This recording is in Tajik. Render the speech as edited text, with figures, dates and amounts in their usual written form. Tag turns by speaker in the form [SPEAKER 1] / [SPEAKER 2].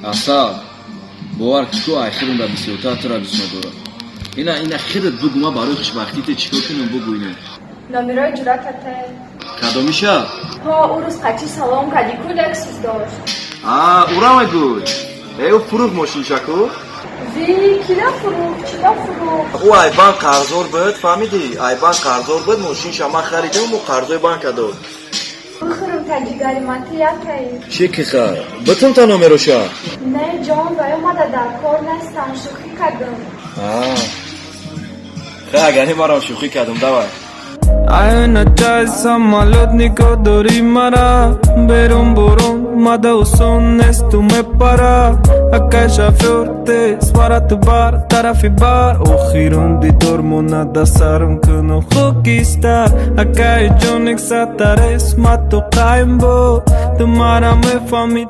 [SPEAKER 1] Асал, бовар ку, ай худам бисёртар тура дӯст медорам. Ина, ина худат бугу, ма барои хушбахтите чӣ кор кунам, бугу ина.
[SPEAKER 2] Номерои ҷуръатате.
[SPEAKER 1] Кадомиша?
[SPEAKER 2] Ҳо, ӯ рӯз қачи салом кардӣ, ку, Лексус дошт.
[SPEAKER 1] А, ура мегӯй? Э, ӯ фурӯх мошинша ку.
[SPEAKER 2] Ви, кира фурӯх? Чиба фурӯх?
[SPEAKER 1] Ӯ ай банк қарздор буд, фаҳмидӣ? Ай банк қарздор буд, мошинша ман харидам, ӯ қарзои банка дод.
[SPEAKER 2] Бихӯрам та ҷигари ман, ту якаи.
[SPEAKER 1] Чӣ киха, битум та номероша?
[SPEAKER 2] Не, ҷон, ва омада дар кор нестам, шӯхӣ кардам.
[SPEAKER 1] Ха, агар марам шӯхӣ кардам, давай.
[SPEAKER 3] Айна чай самолёт нигоҳ дорӣ мара. Берун бурун мада осон нест, ту мепара. Акай шофёр, тез марату бар тарафи бар. Охирон дидор монада сарм куну хокистар. Акай ҷоник сатарес ма ту қайм буд. Ту мара мефаҳмӣ.